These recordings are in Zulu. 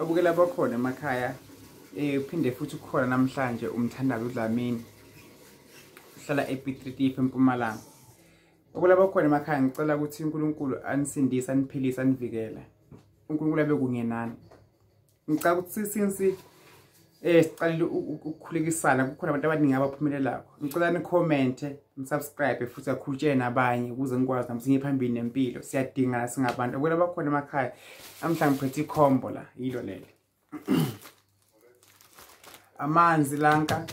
Babukela bakhona emakhaya, uphinde futhi ukhona namhlanje umthandazo uDlamini uhlala ePiet Retief eMpumalanga. Babukela bakhona emakhaya, ngicela ukuthi uNkulunkulu anisindise, aniphilise, anivikele. uNkulunkulu abe kunye nani. Ngicela ukuthi since siqalile ukukhulekisana, kukhona abantu abaningi abaphumelelako. Ngicela ni-comment, ni-subscribe futhi akhutshene nabanye ukuze ngikwazi nami siye phambili nempilo. Siyadingana singabantu. Babukela bakhona emakhaya, namhlanje ngiphethe ikhombo la, yilo leli. Amanzi lanka,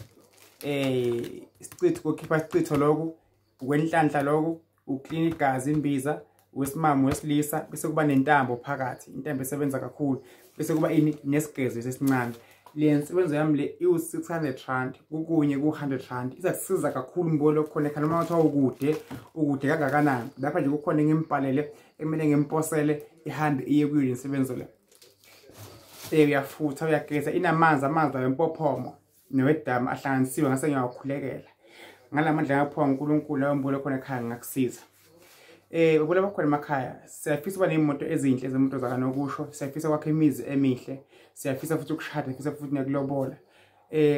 isichitho, kokhipha isichitho lokhu, ukwenhlanhla lokhu, uklina igazi, imbiza, wesimame, wesilisa, bese kuba nentambo phakathi, intambo esebenza kakhulu, bese kuba ini nesigezo esincane. Le nsebenzo yami le iwu-600 rand, kukunye ku-100 rand. Iza kusiza kakhulu mbolo khona ekhaya, noma kuthiwa ukude, ukude kangakanani. Lapha nje kukhona ngimbhalele ekumele ngimposele ihambe iye kuyo le nsebenzo le. Uyafutha, uyageza, inamanzi, amanzi lawo empophomo nowedama ahlanganisiwe, ngase ngiyawakhulekela. Ngalamandla ngaphiwa uNkulunkulu lawo mbolo khona ekhaya ngingakusiza. Ubula bakhona emakhaya, siyafisa ukuba ney'moto ezinhle, izimoto zakanokusho, siyafisa ukwakha imizi emihle, siyafisa futhi ukushada, siyafisa futhi nokulobola.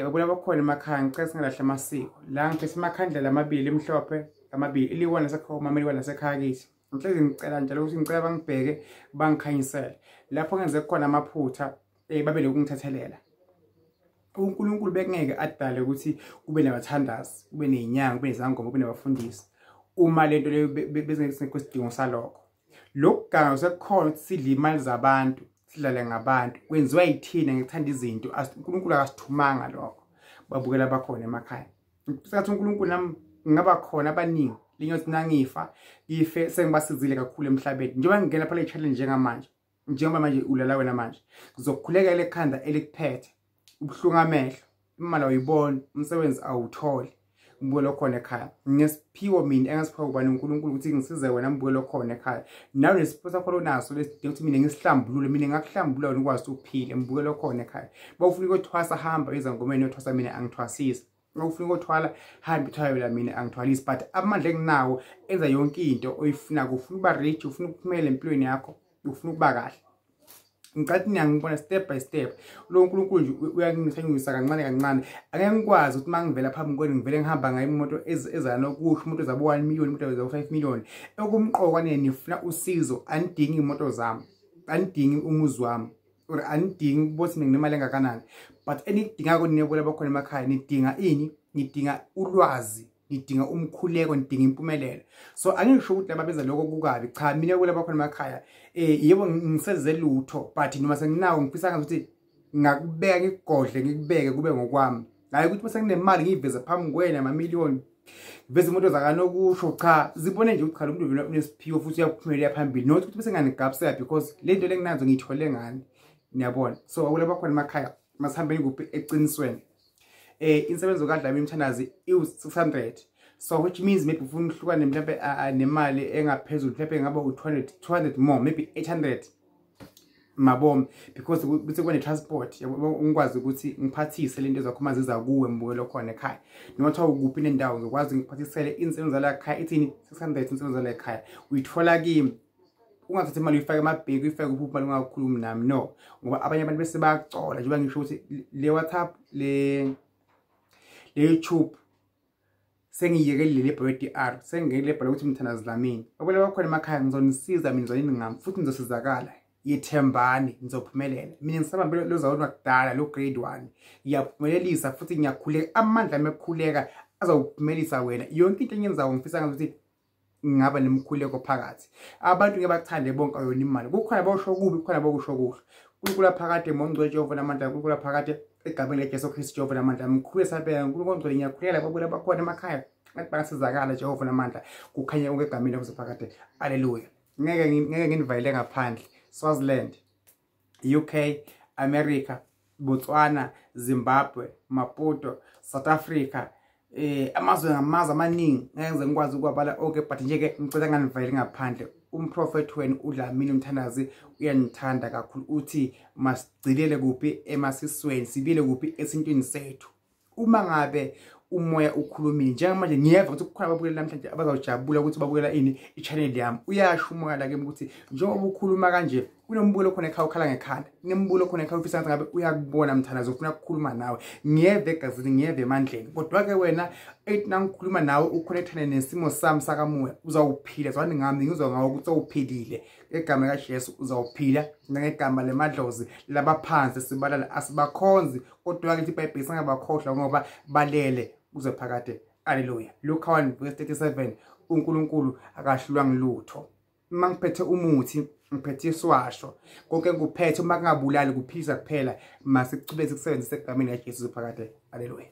Ubula bakhona emakhaya, ngicela singalahle amasiko. La ngiphethe amakhandlela amabili emhlophe, amabili, eliwona lasekhaya umama, eliwona lasekhaya kithi. Ngihlezi ngicela njalo ukuthi ngicela bangibheke, bangikhanyisele. Lapho ngenze khona amaphutha, babe nokungithethelela. uNkulunkulu bekungeke adale ukuthi kube nabathandazi, kube nezinyanga, kube nezangoma, kube nabafundisi, uma lento leyo bezingekho isidingo salokho. Lokuganga sekukhona ukuthi sidle imali zabantu, sidlale ngabantu, kwenziwa yithina ngikuthanda izinto. uNkulunkulu akasithumanga lokho. Babukela bakhona emakhaya, sengathi uNkulunkulu nami ngingaba khona abaningi linyothi nangifa ngife sengibasizile kakhulu emhlabeni. Njengoba ngingena phela i-challenge njengamanje, njengoba manje ulala wena manje, ngizokukhulekela ekhanda elikuphethe, ubuhlungu amehlo, imali awuyiboni, umsebenzi awutholi, mbukelo khona ekhaya. Nginesiphiwo mina engasiphiwa ubani uNkulunkulu ukuthi ngisize wena mbukelo khona ekhaya. Nawe nesiphiwo sakho onaso lesidinga ukuthi mina ngisihlambulule, mina ngakuhlambulula wena ukwazi ukuphila, mbukelo khona ekhaya. Bawufuna ukuthwasa, hamba ezangomeni yothwasa, mina angithwasisi. Ufuna ukuthwala, hamba uthwala, mina angithwalisi, but amandla enginawo enza yonke into oyifunayo. Ufuna ukuba rich, ufuna ukuphumela empilweni yakho, ufuna ukuba kahle, ngicela ukuthi niyangibona step by step. Lo nkulunkulu nje uyangihlanyisa kancane kancane. Angeke ngikwazi ukuthi uma ngivela phambi kwenu ngivele ngihamba ngayo imoto ezanokusho, imoto zabo 1 million, imoto zabo 5 million. Okumqoka nina nifuna usizo, anidingi imoto zami, anidingi umuzi wami, or anidingi ukuthi nginemali engakanani, but enikudingako nina bakhona emakhaya, nidinga ini? Nidinga ulwazi, nidinga umkhuleko, nidinga impumelelo. So angisho ukuthi laba benza lokho kukabi, cha. Mina kula bakhona emakhaya, yebo, ngiseze lutho, but noma senginawo ngifisa ngathi ngakubeka, ngikugodle, ngikubeke kube ngokwami, hayi ukuthi bese nginemali ngiyiveze phambi kwena amamiliyoni, ngiveze imoto zakanokusho. Cha, zibone nje ukuthi cha, lo muntu unesiphiwo futhi uyaphumelela phambili, not ukuthi bese nganigabisela, because le nto lenginazo ngiyithole ngani, niyabona. So akula bakhona emakhaya, masihambeni kuphi? Eqinisweni. Insebenzo kaDlamini Mthandazi iwu-600, so which means maybe ufuna ukuhlukane mhlawumbe nemali engaphezulu, mhlawumbe ngaba u-200, 200 more, maybe 800 mabom, because bese kuba ne-transport, ngikwazi ukuthi ngiphathise lento zakho uma ziza kuwe mbukelo khona ekhaya, noma kuthiwa ukuphi nendawo, ngikwazi ngiphathisele insebenzo zala ekhaya. Ithini? 600 insebenzo zala ekhaya, uyithola kimi. Ungathathi imali uyifake emabheki, uyifake kuphi imali, ungakhulumi nami, no, ngoba abanye abantu bese bayacola. Njengoba ngisho ukuthi le WhatsApp, le YouTube, sengiyekele le bhodi R, sengiyekele lebhala ukuthi Mthandazi Dlamini. Abona bakhona emakhaya, ngizonisiza mina, ngizonini ngami futhi nizosizakala. Yethembani, nizophumelela. Mina ngisabambe lo zawona kudala lo grade 1, ngiyaphumelelisa futhi ngiyakhuleka, amandla ami ekukhuleka azawuphumelelisa wena. Yonke into engiyenzayo ngifisa ngathi ngingaba nemkhuleko phakathi. Abantu ngeke bakuthande bonke, ayona imali. Kukhona bosho kubi, kukhona bokusho kuhle. uNkulunkulu phakade, mongcwele Jehova namandla, uNkulunkulu phakade, egameni likaJesu Kristu, Jehova namandla mkhulu, esabeka uNkulunkulu ongcwele, ngiyakhuleka babula bakhona emakhaya ngathi bangasizakala. Jehova namandla, kukhanya konke egameni lakho phakade, haleluya. Ngeke nginivayele ngaphandle. Swaziland, UK, America, Botswana, Zimbabwe, Maputo, South Africa, amazwe ngamazwe amaningi, ngeke ngize ngikwazi ukuwabala okay, but nje ke ngicela nganivayele ngaphandle. Umprofeti wenu uDlamini Umthandazi uyanithanda kakhulu, uthi masigcilele kuphi? Emasisweni. Sibile kuphi? Esintwini sethu. Uma ngabe umoya ukhulumile njengamanje, ngiyeva ukuthi kukhona ababukeli namhlanje abazawujabula ukuthi babukela ini? I-channel yami. Uyasho umoya la kimi ukuthi njengoba ukhuluma kanje Kunombulo khona ekhaya ukhala ngekhanda, kunembulo khona ekhaya ufisa ngabe uyakubona mthandazo, ufuna ukukhuluma nawe. Ngiyeve egazini, ngiyeve emandleni, kodwa-ke wena ethi nangikhuluma nawe ukhonekthane nesimo sami sakamoya, uzawuphila. Zwane ngami, ngizwa ngawe ukuthi sewuphilile. Ngegama likaJesu uzawuphila, nangegama lemadlozi labaphansi sibalala asibakhonzi, kodwa-ke ithi iBhayibheli singabakhohlwa ngoba balele kuze phakade. Haleluya. Luka 1 verse 37, uNkulunkulu akahlulwa ngilutho. Uma ngiphethe umuthi, ngiphethe iswasho, konke ngikuphethe, uma kungabulali kuphilisa kuphela. Masikuchubeke sikusebenzise egameni likaJesu phakade. Haleluya.